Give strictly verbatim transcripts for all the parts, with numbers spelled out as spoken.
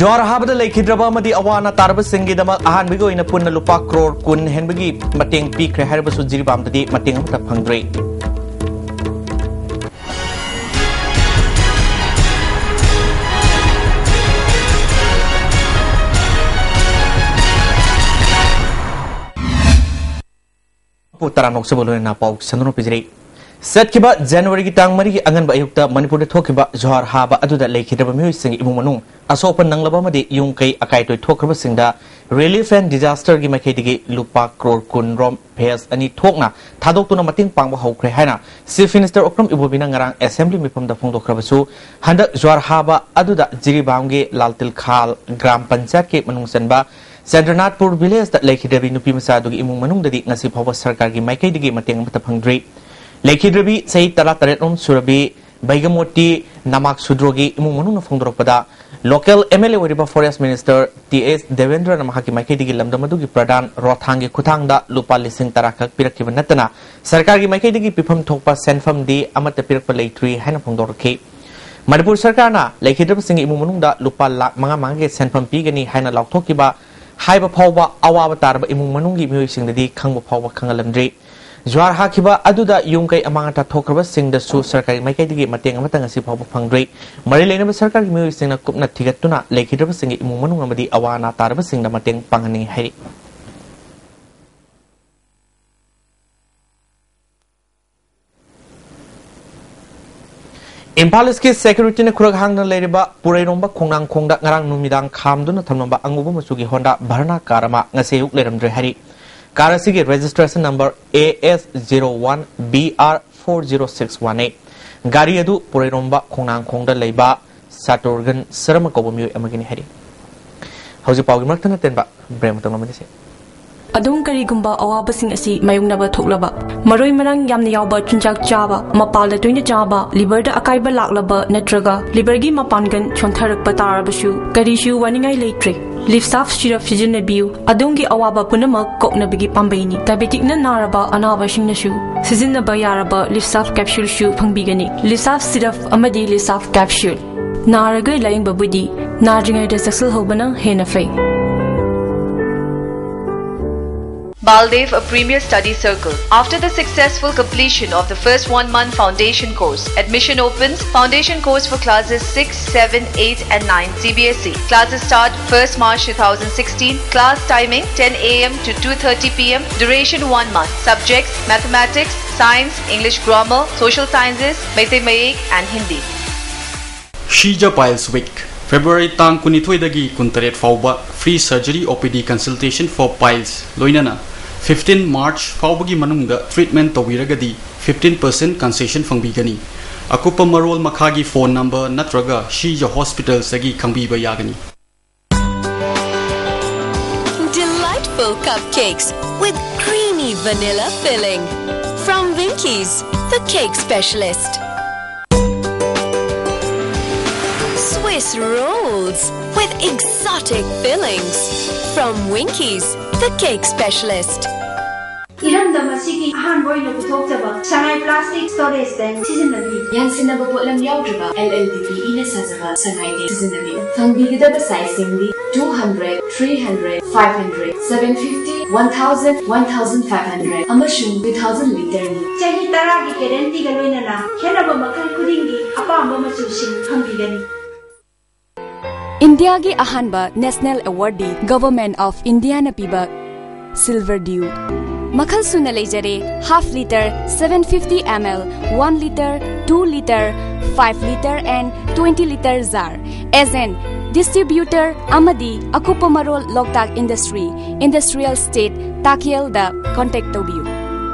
ꯖ꯭ꯋꯥꯔ ꯍꯥꯕꯗ ꯂꯩꯈꯤꯗ꯭ꯔꯕ ꯑꯃꯗꯤ ꯑꯋꯥ ꯑꯅꯥ ꯇꯥꯔꯕꯁꯤꯡꯒꯤꯗꯃꯛ ꯑꯍꯥꯟꯕꯒꯤ ꯑꯣꯏꯅ ꯄꯨꯟꯅ ꯂꯨꯄꯥ ꯀ꯭ꯔꯣꯔ ꯀꯨꯟ ꯍꯦꯟꯕꯒꯤ ꯃꯇꯦꯡ ꯄꯤꯈ꯭ꯔꯦ ꯍꯥꯏꯔꯕꯁꯨ ꯖꯤꯔꯤꯕꯥꯝꯗꯗꯤ ꯃꯇꯦꯡ ꯑꯃꯠꯇ ꯐꯪꯗ꯭ꯔꯤ꯫ ꯄꯨꯡ ꯇꯔꯥ ꯅꯣꯛꯆꯕ ꯂꯣꯏꯅꯅ ꯄꯥꯎ ꯁꯟꯗꯣꯛꯅ ꯄꯤꯖꯔꯤ꯫ ꯆꯠꯈꯤꯕ ꯖꯅꯋꯥꯔꯤꯒꯤ ꯇꯥꯡ ꯃꯔꯤꯒꯤ ꯑꯉꯟꯕ ꯑꯌꯨꯛꯇ ꯃꯅꯤꯄꯨꯔꯗ ꯊꯣꯛꯈꯤꯕ ꯖ꯭ꯋꯥꯔ ꯍꯥꯕ ꯑꯗꯨꯗ ꯂꯩꯈꯤꯗ꯭ꯔꯕ ꯃꯤꯑꯣꯏꯁꯤꯡꯒꯤ ꯏꯃꯨꯡ ꯃꯅꯨꯡ ꯑꯁꯣꯛ ꯑꯄꯟ ꯅꯪꯂꯕ ꯑꯃꯗꯤ ꯌꯨꯝ ꯀꯩ ꯑꯀꯥꯏ ꯑꯇꯣꯏ ꯊꯣꯛꯈ꯭ꯔꯕꯁꯤꯡꯗ Relief and Disaster ꯒꯤ ꯃꯥꯏꯀꯩꯗꯒꯤ ꯂꯨꯄꯥ ꯀ꯭ꯔꯣꯔ ꯀꯨꯟ ꯔꯣꯝ phase ꯑꯅꯤ ꯊꯣꯛꯅ ꯊꯥꯗꯣꯛꯇꯨꯅ ꯃꯇꯦꯡ ꯄꯥꯡꯕ ꯍꯧꯈ꯭ꯔꯦ ꯍꯥꯏꯅ Chief Minister ꯑꯣꯀ꯭ꯔꯝ ꯏꯕꯣꯕꯤꯅ ꯉꯔꯥꯡ Assembly ꯃꯤꯐꯝꯗ ꯐꯣꯡꯗꯣꯛꯈ꯭ꯔꯕꯁꯨ, ꯍꯟꯗꯛ ꯖ꯭ꯋꯥꯔ ꯍꯥꯕ ꯑꯗꯨꯗ ꯖꯤꯔꯤꯕꯥꯝꯒꯤ ꯂꯥꯜꯇꯤꯜꯈꯥꯜ ꯒ꯭ꯔꯥꯝ ꯄꯟꯆꯥꯌꯠꯀꯤ ꯃꯅꯨꯡ ꯆꯟꯕ ꯆꯟꯗ꯭ꯔꯅꯥꯊꯄꯨꯔ village ꯇ ꯂꯩꯈꯤꯗ꯭ꯔꯕꯤ ꯅꯨꯄꯤ ꯃꯆꯥ ꯑꯗꯨꯒꯤ ꯏꯃꯨꯡ ꯃꯅꯨꯡꯗꯗꯤ ꯉꯁꯤ ꯐꯥꯎꯕ ꯁꯔꯀꯥꯔꯒꯤ ꯃꯥꯏꯀꯩꯗꯒꯤ ꯃꯇꯦꯡ ꯑꯃꯠꯇ ꯐꯪꯗ꯭ꯔꯤ꯫ ꯂꯩꯈꯤꯗ꯭ꯔꯕꯤ ꯆꯍꯤ ꯇꯔꯥꯇꯔꯦꯠ ꯔꯣꯝ ꯁꯨꯔꯕꯤ ꯕꯩꯒꯃꯣꯇꯤ ꯅꯃꯥꯛ ꯁꯨꯗ꯭ꯔꯣꯒꯤ ꯏꯃꯨꯡ ꯃꯅꯨꯡꯅ ꯐꯣꯡꯗꯣꯔꯛꯄꯗ, local M L A ꯑꯣꯏꯔꯤꯕ Forest Minister ꯇꯤ ꯑꯦꯁ ꯗꯦꯕꯦꯟꯗ꯭ꯔꯅ ꯃꯍꯥꯛꯀꯤ ꯃꯥꯏꯀꯩꯗꯒꯤ ꯂꯝꯗꯝ ꯑꯗꯨꯒꯤ ꯄ꯭ꯔꯙꯥꯟ ꯔꯣꯊꯥꯡꯒꯤ ꯈꯨꯠꯊꯥꯡꯗ ꯂꯨꯄꯥ ꯂꯤꯁꯤꯡ ꯇꯔꯥ ꯈꯛ ꯄꯤꯔꯛꯈꯤꯕ ꯅꯠꯇꯅ ꯁꯔꯀꯥꯔꯒꯤ ꯃꯥꯏꯀꯩꯗꯒꯤ ꯄꯤꯐꯝ ꯊꯣꯛꯄ ꯁꯦꯟꯐꯝꯗꯤ ꯑꯃꯠꯇ ꯄꯤꯔꯛꯄ ꯂꯩꯇ꯭ꯔꯤ ꯍꯥꯏꯅ ꯐꯣꯡꯗꯣꯔꯛꯈꯤ꯫ ꯃꯅꯤꯄꯨꯔ ꯁꯔꯀꯥꯔꯅ ꯂꯩꯈꯤꯗ꯭ꯔꯕꯁꯤꯡꯒꯤ ꯏꯃꯨꯡ ꯃꯅꯨꯡꯗ ꯂꯨꯄꯥ ꯂꯥꯈ ꯃꯉꯥ ꯃꯉꯥꯒꯤ ꯁꯦꯟꯐꯝ ꯄꯤꯒꯅꯤ ꯍꯥꯏꯅ ꯂꯥꯎꯊꯣꯛꯈꯤꯕ ꯍꯥꯏꯕ ꯐꯥꯎꯕ ꯑꯋꯥꯕ ꯇꯥꯔꯕ ꯏꯃꯨꯡ ꯃꯅꯨꯡꯒꯤ ꯃꯤꯑꯣꯏꯁꯤꯡꯗꯗꯤ ꯈꯪꯕ ꯐꯥꯎꯕ ꯈꯪꯍꯜꯂꯝꯗ꯭ꯔꯤ꯫ ꯖ꯭ꯋꯥꯔ ꯍꯥꯈꯤꯕ ꯑꯗꯨꯗ ꯌꯨꯝ ꯀꯩ ꯑꯃꯥꯡ ꯑꯇꯥ ꯊꯣꯛꯈ꯭ꯔꯕꯁꯤꯡꯗꯁꯨ ꯁꯔꯀꯥꯔꯒꯤ ꯃꯥꯏꯀꯩꯗꯒꯤ ꯃꯇꯦꯡ ꯑꯃꯠꯇ ꯉꯁꯤ ꯐꯥꯎꯕ ꯐꯪꯗ꯭ꯔꯤ꯫ ꯃꯔꯤ ꯂꯩꯅꯕ ꯁꯔꯀꯥꯔꯒꯤ ꯃꯤꯑꯣꯏꯁꯤꯡꯅ ꯀꯨꯞꯅ ꯊꯤꯒꯠꯇꯨꯅ ꯂꯩꯈꯤꯗ꯭ꯔꯕꯁꯤꯡꯒꯤ ꯏꯃꯨꯡ ꯃꯅꯨꯡ ꯑꯃꯗꯤ ꯑꯋꯥ ꯑꯅꯥ ꯇꯥꯔꯕꯁꯤꯡꯗ ꯃꯇꯦꯡ ꯄꯥꯡꯍꯟꯅꯤꯡꯏ ꯍꯥꯏꯔꯤ꯫ ꯏꯝꯐꯥꯜ ꯏꯁꯀꯤ ꯁꯦꯀ꯭ꯌꯨꯔꯤꯇꯤꯅ ꯈꯨꯔꯛ ꯍꯥꯡꯗꯨꯅ ꯂꯩꯔꯤꯕ ꯄꯨꯔꯩꯔꯣꯝꯕ ꯈꯣꯡꯅꯥꯡꯈꯣꯡꯗ ꯉꯔꯥꯡ ꯅꯨꯃꯤꯗꯥꯡ ꯈꯥꯝꯗꯨꯅ ꯊꯝꯂꯝꯕ ꯑꯉꯧꯕ ꯃꯆꯨꯒꯤ ꯍꯣꯟꯗꯥ ꯚꯔꯅꯥ ꯀꯥꯔ ꯑꯃ ꯉꯁꯤ ꯑꯌꯨꯛ ꯂꯩꯔꯝꯗ꯭ꯔꯦ ꯍꯥꯏꯔꯤ꯫ ꯀꯥꯔ ꯑꯁꯤꯒꯤ registration number A S zero one B R four zero six one eight꯫ ꯒꯥꯔꯤ ꯑꯗꯨ ꯄꯨꯔꯩꯔꯣꯝꯕ ꯈꯣꯡꯅꯥꯡꯈꯣꯡꯗ ꯂꯩꯕ ꯁꯥꯇꯨꯔꯒꯟ ꯁꯔꯃ ꯀꯧꯕ ꯃꯤꯑꯣꯏ ꯑꯃꯒꯤꯅꯤ ꯍꯥꯏꯔꯤ꯫ ꯍꯧꯖꯤꯛ ꯄꯥꯎꯒꯤ ꯃꯔꯛꯇ ꯅꯠꯇꯦꯟꯕ ꯕ꯭ꯔꯦꯛ ꯑꯃꯇꯪ ꯂꯧꯃꯤꯟꯅꯁꯤ꯫ ꯑꯗꯣꯝ ꯀꯔꯤꯒꯨꯝꯕ ꯑꯋꯥꯕꯁꯤꯡ ꯑꯁꯤ ꯃꯥꯌꯣꯛꯅꯕ ꯊꯣꯛꯂꯕ, ꯃꯔꯣꯏ ꯃꯔꯥꯡ ꯌꯥꯝꯅ ꯌꯥꯎꯕ ꯆꯤꯟꯖꯥꯛ ꯆꯥꯕ, ꯃꯄꯥꯜꯗ ꯇꯣꯏꯅ ꯆꯥꯕ, ꯂꯤꯚꯔꯗ ꯑꯀꯥꯏꯕ ꯂꯥꯛꯂꯕ ꯅꯠꯇ꯭ꯔꯒ ꯂꯤꯚꯔꯒꯤ ꯃꯄꯥꯡꯒꯜ ꯁꯣꯟꯊꯔꯛꯄ ꯇꯥꯔꯕꯁꯨ ꯀꯔꯤꯁꯨ ꯋꯥꯅꯤꯡꯉꯥꯏ ꯂꯩꯇ꯭ꯔꯦ꯫ ꯂꯤꯐꯁꯥꯐ ꯁꯤꯔꯞ ꯁꯤꯖꯤꯟꯅꯕꯤꯌꯨ, ꯑꯗꯣꯝꯒꯤ ꯑꯋꯥꯕ ꯄꯨꯝꯅꯃꯛ ꯀꯣꯛꯅꯕꯒꯤ ꯄꯥꯝꯕꯩꯅꯤ꯫ ꯗꯥꯏꯕꯦꯇꯤꯛꯅ ꯅꯥꯔꯕ ꯑꯅꯥꯕꯁꯤꯡꯅꯁꯨ ꯁꯤꯖꯤꯟꯅꯕ ꯌꯥꯔꯕ ꯂꯤꯐꯁꯥꯐ ꯀꯦꯞꯁꯨꯜꯁꯨ ꯐꯪꯕꯤꯒꯅꯤ꯫ ꯂꯤꯐꯁꯥꯐ ꯁꯤꯔꯞ ꯑꯃꯗꯤ ꯂꯤꯐꯁꯥꯐ ꯀꯦꯞꯁꯨꯜ꯫ ꯅꯥꯔꯒ ꯂꯥꯌꯦꯡꯕꯕꯨꯗꯤ ꯅꯥꯗ꯭ꯔꯤꯉꯩꯗ ꯆꯦꯛꯁꯤꯜꯍꯧꯕꯅ ꯍꯦꯟꯅ ꯐꯩ꯫ Baldev, a premier study circle. After the successful completion of the first one month foundation course, admission opens. Foundation course for classes six, seven, eight, and nine, C B S E. Classes start first March two thousand sixteen. Class timing ten a m to two thirty p m. Duration one month. Subjects: mathematics, science, English grammar, social sciences, Meitei Mayek, and Hindi. Shija Piles Week, February ꯇꯥꯡ ꯀꯨꯟꯅꯤꯊꯣꯏꯗꯒꯤ ꯀꯨꯟꯇꯔꯦꯠ ꯐꯥꯎꯕ free surgery O P D consultation for piles, ꯂꯣꯏꯅꯅ fifteen March ꯐꯥꯎꯕꯒꯤ ꯃꯅꯨꯡꯗ treatment ꯇꯧꯕꯤꯔꯒꯗꯤ fifteen percent concession ꯐꯪꯕꯤꯒꯅꯤ꯫ ꯑꯀꯨꯞꯄ ꯃꯔꯣꯜ ꯃꯈꯥꯒꯤ phone number ꯅꯠꯇ꯭ꯔꯒ ꯁꯤꯖ Hospitals ꯇꯒꯤ ꯈꯪꯕꯤꯕ ꯌꯥꯒꯅꯤ꯫ Delightful cupcakes with creamy vanilla filling from Winkies, the cake specialist. Swiss rolls with exotic fillings from Winkies, the cake specialist. ꯏꯔꯝꯗꯝ ꯑꯁꯤꯒꯤ ꯑꯍꯥꯟꯕ ꯑꯣꯏꯅ ꯄꯨꯊꯣꯛꯆꯕ ꯁꯉꯥꯏ plastic storage tank ꯁꯤꯖꯤꯟꯅꯕꯤꯌꯨ꯫ ꯌꯥꯟꯁꯤꯟꯅꯕ ꯄꯣꯠꯂꯝ ꯌꯥꯎꯗ꯭ꯔꯕ L L D P E ꯅ ꯁꯥꯖꯕ ꯁꯉꯥꯏ tank ꯁꯤꯖꯤꯟꯅꯕꯤꯌꯨ꯫ ꯐꯪꯕꯤꯒꯗꯕ size ꯁꯤꯡꯗꯤ two hundred, three hundred, five hundred, seven fifty, one thousand, one thousand five hundred ꯑꯃꯁꯨꯡ two thousand litre ꯅꯤ꯫ ꯆꯍꯤ ꯇꯔꯥꯒꯤ guarantee ꯒ ꯂꯣꯏꯅꯅ ꯈꯦꯠꯅꯕ ꯃꯈꯜ ꯈꯨꯗꯤꯡꯒꯤ ꯑꯄꯥꯝꯕ ꯃꯆꯨꯁꯤꯡ ꯐꯪꯕꯤꯒꯅꯤ꯫ ꯏꯟꯗꯤꯌꯥꯒꯤ ꯑꯍꯥꯟꯕ national award D Government of India ꯅ ꯄꯤꯕ Silver Dew꯫ ꯃꯈꯜ ꯁꯨꯅ ꯂꯩꯖꯔꯦ: half litre, seven fifty M L, one litre, two litre, five litre and twenty litre jar꯫ Agent, distributor ꯑꯃꯗꯤ ꯑꯀꯨꯞꯄ ꯃꯔꯣꯜ ꯂꯣꯛꯇꯥꯛ Industry, Industrial Estate, ꯇꯥꯀꯦꯜꯗ contact ꯇꯧꯕꯤꯌꯨ꯫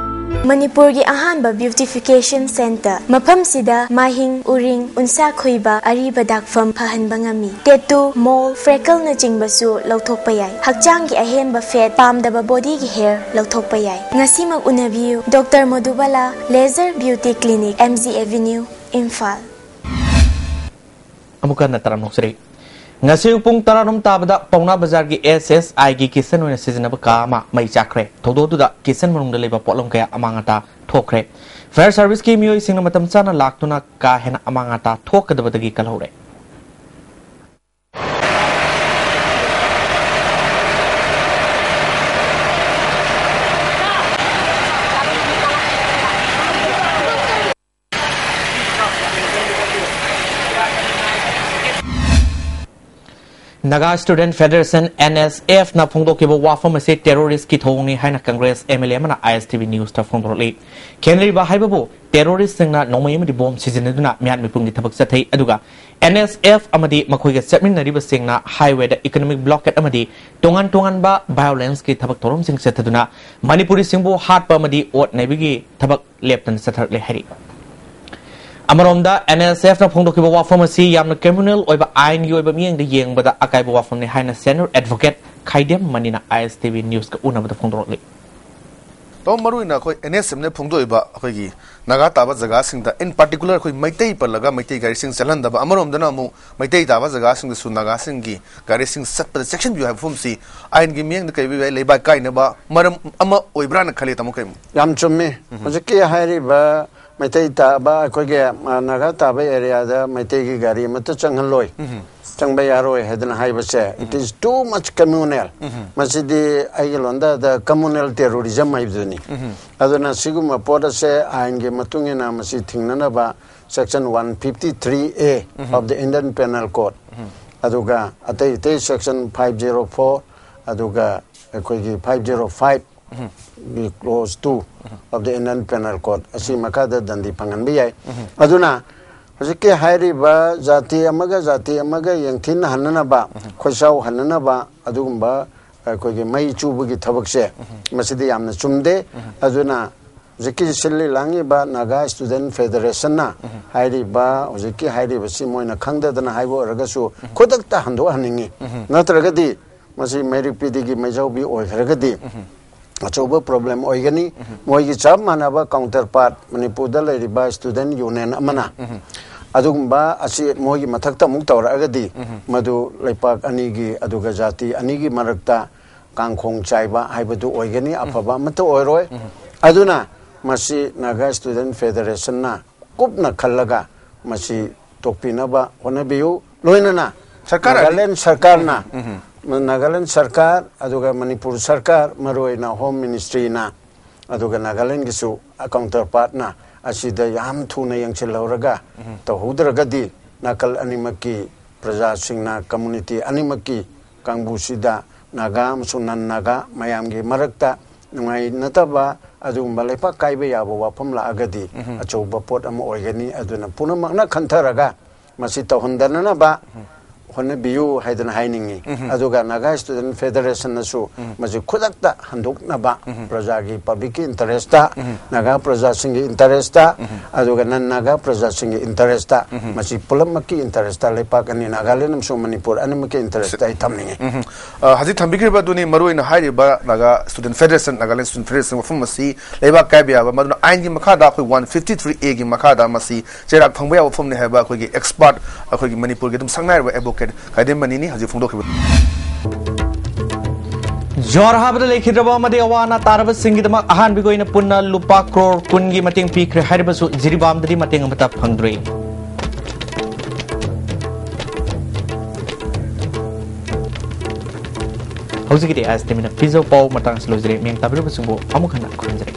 ꯃꯅꯤꯄꯨꯔꯒꯤ ꯑꯍꯥꯟꯕ beautification centre꯫ ꯃꯐꯝꯁꯤꯗ ꯃꯥꯏꯍꯤꯡ, ꯎꯔꯤꯡ, ꯎꯟꯁꯥ ꯈꯨꯏꯕ, ꯑꯔꯤꯕ ꯗꯥꯛꯐꯝ ꯐꯍꯟꯕ ꯉꯝꯃꯤ꯫ Tattoo, mole, freckle ꯅꯆꯤꯡꯕꯁꯨ ꯂꯧꯊꯣꯛꯄ ꯌꯥꯏ꯫ ꯍꯛꯆꯥꯡꯒꯤ ꯑꯍꯦꯟꯕ fat, ꯄꯥꯝꯗꯕ body ꯒꯤ hair ꯂꯧꯊꯣꯛꯄ ꯌꯥꯏ꯫ ꯉꯁꯤꯃꯛ ꯎꯅꯕꯤꯌꯨ꯫ Doctor ꯃꯣꯗꯨꯕꯥꯂꯥ, Laser Beauty Clinic, M G Avenue, Imphal. ꯑꯃꯨꯛꯀ ꯍꯟꯅ ꯇꯔꯥꯝꯅ ꯑꯣꯛꯆꯔꯤ꯫ ꯉꯁꯤ ꯑꯌꯨꯛ ꯄꯨꯡ ꯇꯔꯥꯔꯣꯝ ꯇꯥꯕꯗ ꯄꯥꯎꯅꯥ ꯕꯖꯥꯔꯒꯤ S S I ꯒꯤ kitchen ꯑꯣꯏꯅ ꯁꯤꯖꯤꯟꯅꯕ ꯀꯥ ꯑꯃ ꯃꯩ ꯆꯥꯛꯈ꯭ꯔꯦ꯫ ꯊꯧꯗꯣꯛ ꯑꯗꯨꯗ kitchen ꯃꯅꯨꯡꯗ ꯂꯩꯕ ꯄꯣꯠꯂꯝ ꯀꯌꯥ ꯑꯃꯥꯡ ꯑꯇꯥ ꯊꯣꯛꯈ꯭ꯔꯦ꯫ Fire service ꯀꯤ ꯃꯤꯑꯣꯏꯁꯤꯡꯅ ꯃꯇꯝ ꯆꯥꯅ ꯂꯥꯛꯇꯨꯅ ꯀꯥ ꯍꯦꯟꯅ ꯑꯃꯥꯡ ꯑꯇꯥ ꯊꯣꯛꯀꯗꯕꯗꯒꯤ ꯀꯜꯍꯧꯔꯦ꯫ Naga Student Federation, N S F, ꯅ ꯐꯣꯡꯗꯣꯛꯈꯤꯕ ꯋꯥꯐꯝ ꯑꯁꯤ terrorist ꯀꯤ ꯊꯧꯑꯣꯡꯅꯤ ꯍꯥꯏꯅ Congress M L A ꯑꯃꯅ I S T V News ꯇ ꯐꯣꯡꯗꯣꯔꯛꯂꯤ꯫ ꯈꯦꯟꯅꯔꯤꯕ ꯍꯥꯏꯕꯕꯨ terrorist ꯁꯤꯡꯅ ꯅꯣꯡꯃꯩ ꯑꯃꯗꯤ ꯕꯣꯝ ꯁꯤꯖꯤꯟꯅꯗꯨꯅ ꯃꯤꯍꯥꯠ ꯃꯤꯄꯨꯡꯒꯤ ꯊꯕꯛ ꯆꯠꯊꯩ, ꯑꯗꯨꯒ N S F ꯑꯃꯗꯤ ꯃꯈꯣꯏꯒ ꯆꯠꯃꯤꯟꯅꯔꯤꯕꯁꯤꯡꯅ highway ꯗ economic blockade ꯑꯃꯗꯤ ꯇꯣꯉꯥꯟ ꯇꯣꯉꯥꯟꯕ violence ꯀꯤ ꯊꯕꯛ ꯊꯧꯔꯝꯁꯤꯡ ꯆꯠꯊꯗꯨꯅ ꯃꯅꯤꯄꯨꯔꯤꯁꯤꯡꯕꯨ ꯍꯥꯠꯄ ꯑꯃꯗꯤ ꯑꯣꯠ ꯅꯩꯕꯒꯤ ꯊꯕꯛ ꯂꯦꯞꯇꯅ ꯆꯠꯊꯔꯛꯂꯦ ꯍꯥꯏꯔꯤ꯫ ꯑꯃꯔꯣꯝꯗ N S F ꯅ ꯐꯣꯡꯗꯣꯛꯈꯤꯕ ꯋꯥꯐꯝ ꯑꯁꯤ ꯌꯥꯝꯅ criminal ꯑꯣꯏꯕ ꯑꯥꯏꯟꯒꯤ ꯑꯣꯏꯕ ꯃꯤꯠꯌꯦꯡꯗ ꯌꯦꯡꯕꯗ ꯑꯀꯥꯏꯕ ꯋꯥꯐꯝꯅꯤ ꯍꯥꯏꯅ senior advocate Khaidem ꯃꯅꯤꯅ I S T V News ꯀ ꯎꯅꯕꯗ ꯐꯣꯡꯗꯣꯔꯛꯂꯤ꯫ ꯇꯥꯃꯣ, ꯃꯔꯨꯑꯣꯏꯅ ꯑꯩꯈꯣꯏ N S F ꯅ ꯐꯣꯡꯗꯣꯛꯏꯕ ꯑꯩꯈꯣꯏꯒꯤ ꯅꯥꯒꯥ ꯇꯥꯕ ꯖꯒꯥꯁꯤꯡꯗ, in particular ꯑꯩꯈꯣꯏ ꯃꯩꯇꯩ ꯄꯜꯂꯒ ꯃꯩꯇꯩ ꯒꯥꯔꯤꯁꯤꯡ ꯆꯠꯍꯟꯗꯕ, ꯑꯃꯔꯣꯝꯗꯅ ꯑꯃꯨꯛ ꯃꯩꯇꯩ ꯇꯥꯕ ꯖꯒꯥꯁꯤꯡꯗꯁꯨ ꯅꯥꯒꯥꯁꯤꯡꯒꯤ ꯒꯥꯔꯤꯁꯤꯡ ꯆꯠꯄꯗ ꯆꯦꯛꯁꯤꯟꯕꯤꯌꯨ ꯍꯥꯏꯕ ꯋꯥꯐꯝꯁꯤ ꯑꯥꯏꯟꯒꯤ ꯃꯤꯠꯌꯦꯡꯗ ꯀꯩ ꯑꯣꯏꯕ ꯌꯥꯏ, ꯂꯩꯕꯥꯛ ꯀꯥꯏꯅꯕ ꯃꯔꯝ ꯑꯃ ꯑꯣꯏꯕ꯭ꯔꯥꯅ ꯈꯜꯂꯤ, ꯇꯥꯃꯣ? ꯀꯩ ꯌꯥꯝ ꯆꯨꯝꯃꯤ꯫ ꯍꯧꯖꯤꯛꯀꯤ ꯍꯥꯏꯔꯤꯕ ꯃꯩꯇꯩ ꯇꯥꯕ, ꯑꯩꯈꯣꯏꯒꯤ ꯑ, ꯅꯥꯒꯥ ꯇꯥꯕ ꯑꯦꯔꯤꯌꯥꯗ ꯃꯩꯇꯩꯒꯤ ꯒꯥꯔꯤ ꯑꯃꯠꯇ ꯆꯪꯍꯜꯂꯣꯏ, ꯆꯪꯕ ꯌꯥꯔꯣꯏ ꯍꯥꯏꯗꯅ ꯍꯥꯏꯕꯁꯦ, it is too much communal. ꯃꯁꯤꯗꯤ ꯑꯩꯒꯤ ꯂꯣꯟꯗ communal terrorism ꯍꯥꯏꯕꯗꯨꯅꯤ꯫ ꯑꯗꯨꯅ ꯁꯤꯒꯨꯝꯕ ꯄꯣꯠ ꯑꯁꯦ ꯑꯥꯏꯟꯒꯤ ꯃꯇꯨꯡ ꯏꯟꯅ ꯃꯁꯤ ꯊꯤꯡꯅꯅꯕ section one fifty three A of the Indian Penal Code, ꯑꯗꯨꯒ ꯑꯇꯩ ꯑꯇꯩ section five zero four, ꯑꯗꯨꯒ ꯑꯩꯈꯣꯏꯒꯤ five zero five, clause two of the Indian Penal Code ꯑꯁꯤ ꯃꯈꯥꯗ ꯗꯟꯗꯤ ꯐꯪꯍꯟꯕ ꯌꯥꯏ꯫ ꯑꯗꯨꯅ ꯍꯧꯖꯤꯛꯀꯤ ꯍꯥꯏꯔꯤꯕ ꯖꯥꯇꯤ ꯑꯃꯒ ꯖꯥꯇꯤ ꯑꯃꯒ ꯌꯦꯡꯊꯤꯅꯍꯟꯅꯅꯕ, ꯈꯣꯏꯁꯥꯎꯍꯟꯅꯅꯕ ꯑꯗꯨꯒꯨꯝꯕ ꯑꯩꯈꯣꯏꯒꯤ ꯃꯩ ꯆꯨꯕꯒꯤ ꯊꯕꯛꯁꯦ, ꯃꯁꯤꯗꯤ ꯌꯥꯝꯅ ꯆꯨꯝꯗꯦ꯫ ꯑꯗꯨꯅ ꯍꯧꯖꯤꯛꯀꯤ ꯁꯤꯜꯂꯤ ꯂꯥꯡꯉꯤꯕ Naga Student Federation ꯅ ꯍꯥꯏꯔꯤꯕ, ꯍꯧꯖꯤꯛꯀꯤ ꯍꯥꯏꯔꯤꯕꯁꯤ ꯃꯣꯏꯅ ꯈꯪꯗꯗꯅ ꯍꯥꯏꯕ ꯑꯣꯏꯔꯒꯁꯨ ꯈꯨꯗꯛꯇ ꯍꯟꯗꯣꯛꯍꯟꯅꯤꯡꯉꯤ꯫ ꯅꯠꯇ꯭ꯔꯒꯗꯤ ꯃꯁꯤ ꯃꯩꯔꯤꯛ ꯄꯤꯗꯤꯒꯤ ꯃꯩꯖꯥꯎꯕꯤ ꯑꯣꯏꯈ꯭ꯔꯒꯗꯤ ꯑꯆꯧꯕ problem ꯑꯣꯏꯒꯅꯤ꯫ ꯃꯣꯏꯒꯤ ꯆꯞ ꯃꯥꯟꯅꯕ counterpart ꯃꯅꯤꯄꯨꯔꯗ ꯂꯩꯔꯤꯕ student union ꯑꯃꯅ ꯑꯗꯨꯒꯨꯝꯕ ꯑꯁꯤ ꯃꯣꯏꯒꯤ ꯃꯊꯛꯇ ꯑꯃꯨꯛ ꯇꯧꯔꯛꯑꯒꯗꯤ ꯃꯗꯨ ꯂꯩꯄꯥꯛ ꯑꯅꯤꯒꯤ ꯑꯗꯨꯒ ꯖꯥꯇꯤ ꯑꯅꯤꯒꯤ ꯃꯔꯛꯇ ꯀꯥꯡꯈꯣꯡ ꯆꯥꯏꯕ ꯍꯥꯏꯕꯗꯨ ꯑꯣꯏꯒꯅꯤ, ꯑꯐꯕ ꯑꯃꯠꯇ ꯑꯣꯏꯔꯣꯏ꯫ ꯑꯗꯨꯅ ꯃꯁꯤ Naga Student Federation ꯅ ꯀꯨꯞꯅ ꯈꯜꯂꯒ ꯃꯁꯤ ꯇꯣꯛꯄꯤꯅꯕ ꯍꯣꯠꯅꯕꯤꯌꯨ꯫ ꯂꯣꯏꯅꯅ ꯁꯔꯀꯥꯔ ꯑꯗꯤ- ꯅꯥꯒꯥꯂꯦꯟ ꯁꯔꯀꯥꯔꯅ, ꯅꯥꯒꯥꯂꯦꯟ ꯁꯔꯀꯥꯔ ꯑꯗꯨꯒ ꯃꯅꯤꯄꯨꯔ ꯁꯔꯀꯥꯔ, ꯃꯔꯨꯑꯣꯏꯅ Home Ministry ꯅ, ꯑꯗꯨꯒ ꯅꯥꯒꯥꯂꯦꯟꯒꯤꯁꯨ counterpart ꯅ ꯑꯁꯤꯗ ꯌꯥꯝ ꯊꯨꯅ ꯌꯦꯡꯁꯤꯜꯍꯧꯔꯒ ꯇꯧꯍꯧꯗ꯭ꯔꯒꯗꯤ ꯅꯥꯀꯜ ꯑꯅꯤꯃꯛꯀꯤ ꯄ꯭ꯔꯖꯥꯁꯤꯡꯅ ꯀꯝꯃꯨꯅꯤꯇꯤ ꯑꯅꯤꯃꯛꯀꯤ ꯀꯥꯡꯕꯨꯁꯤꯗ ꯅꯥꯒꯥ ꯑꯃꯁꯨꯡ ꯅꯟ ꯅꯥꯒꯥ ꯃꯌꯥꯝꯒꯤ ꯃꯔꯛꯇ ꯅꯨꯡꯉꯥꯏꯅꯗꯕ ꯑꯗꯨꯒꯨꯝꯕ ꯂꯩꯄꯥꯛ ꯀꯥꯏꯕ ꯌꯥꯕ ꯋꯥꯐꯝ ꯂꯥꯛꯑꯒꯗꯤ ꯑꯆꯧꯕ ꯄꯣꯠ ꯑꯃ ꯑꯣꯏꯒꯅꯤ꯫ ꯑꯗꯨꯅ ꯄꯨꯝꯅꯃꯛꯅ ꯈꯟꯊꯔꯒ ꯃꯁꯤ ꯇꯧꯍꯟꯗꯅꯅꯕ ꯍꯣꯠꯅꯕꯤꯌꯨ ꯍꯥꯏꯗꯅ ꯍꯥꯏꯅꯤꯡꯏ꯫ ꯑꯗꯨꯒ ꯅꯥꯒꯥ ꯁ꯭ꯇꯨꯗꯦꯟꯠ ꯐꯦꯗꯔꯦꯁꯟꯅꯁꯨ ꯃꯁꯤ ꯈꯨꯗꯛꯇ ꯍꯟꯗꯣꯛꯅꯕ ꯄ꯭ꯔꯖꯥꯒꯤ, ꯄꯕ꯭ꯂꯤꯛꯀꯤ ꯏꯟꯇꯔꯦꯁꯇ, ꯅꯥꯒꯥ ꯄ꯭ꯔꯖꯥꯁꯤꯡꯒꯤ ꯏꯟꯇꯔꯦꯁꯇ, ꯑꯗꯨꯒ ꯅꯟ ꯅꯥꯒꯥ ꯄ꯭ꯔꯖꯥꯁꯤꯡꯒꯤ ꯏꯟꯇꯔꯦꯁꯇ, ꯃꯁꯤ ꯄꯨꯝꯅꯃꯛꯀꯤ ꯏꯟꯇꯔꯦꯁꯇ ꯂꯩꯄꯥꯛ ꯑꯅꯤ, ꯅꯥꯒꯥꯂꯦꯟ ꯑꯃꯁꯨꯡ ꯃꯅꯤꯄꯨꯔ ꯑꯅꯤꯃꯛꯀꯤ ꯏꯟꯇꯔꯦꯁꯇ ꯑꯩ ꯊꯝꯅꯤꯡꯏ꯫ ꯎꯝ꯫ ꯑ, ꯍꯧꯖꯤꯛ ꯊꯝꯕꯤꯈ꯭ꯔꯤꯕ ꯑꯗꯨꯅꯤ ꯃꯔꯨꯑꯣꯏꯅ ꯍꯥꯏꯔꯤꯕ Naga student federation, Nagaland student federation ꯋꯥꯐꯝ ꯑꯁꯤ ꯂꯩꯕꯥꯛ ꯀꯥꯏꯕ ꯌꯥꯕ, ꯃꯗꯨꯅ ꯑꯥꯏꯟꯒꯤ ꯃꯈꯥꯗ ꯑꯩꯈꯣꯏ ꯋꯥꯟ ꯐꯤꯐꯇꯤ ꯊ꯭ꯔꯤ ꯑꯦꯒꯤ ꯃꯈꯥꯗ ꯃꯁꯤ ꯆꯩꯔꯥꯛ ꯐꯪꯕ ꯌꯥꯕ ꯋꯥꯐꯝꯅꯤ ꯍꯥꯏꯕ ꯑꯩꯈꯣꯏꯒꯤ ꯑꯦꯛꯁꯄꯥꯔꯠ, ꯑꯩꯈꯣꯏꯒꯤ ꯃꯅꯤꯄꯨꯔꯒꯤ ꯑꯗꯨꯝ ꯁꯛꯅꯥꯏꯔꯕ ꯑꯦꯗꯚꯣꯀꯦꯠ ꯀꯥꯏꯗꯦꯝ ꯃꯅꯤꯅꯤ ꯍꯧꯖꯤꯛ ꯐꯣꯡꯗꯣꯛꯈꯤꯕ꯫ ꯖ꯭ꯋꯥꯔ ꯍꯥꯕꯗ ꯂꯩꯈꯤꯗ꯭ꯔꯕ ꯑꯃꯗꯤ ꯑꯋꯥ ꯑꯅꯥ ꯇꯥꯔꯕꯁꯤꯡꯒꯤꯗꯃꯛ ꯑꯍꯥꯟꯕꯒꯤ ꯑꯣꯏꯅ ꯄꯨꯟꯅ ꯂꯨꯄꯥ ꯀ꯭ꯔꯣꯔ ꯀꯨꯟꯒꯤ ꯃꯇꯦꯡ ꯄꯤꯈ꯭ꯔꯦ ꯍꯥꯏꯔꯕꯁꯨ ꯖꯤꯔꯤꯕꯥꯝꯗꯗꯤ ꯃꯇꯦꯡ ꯑꯃꯠꯇ ꯐꯪꯗ꯭ꯔꯤ꯫ ꯍꯧꯖꯤꯛꯀꯤꯗꯤ ꯑꯦꯁ ꯇꯤꯃꯤꯅ ꯄꯤꯖꯧ ꯄꯥꯎ ꯃꯇꯥꯡꯁꯤ ꯂꯣꯏꯖꯔꯦ꯫ ꯃꯤꯌꯦꯡ ꯇꯥꯕꯤꯔꯕꯁꯤꯡꯕꯨ ꯑꯃꯨꯛ ꯍꯟꯅ ꯈꯨꯔꯨꯝꯖꯔꯤ꯫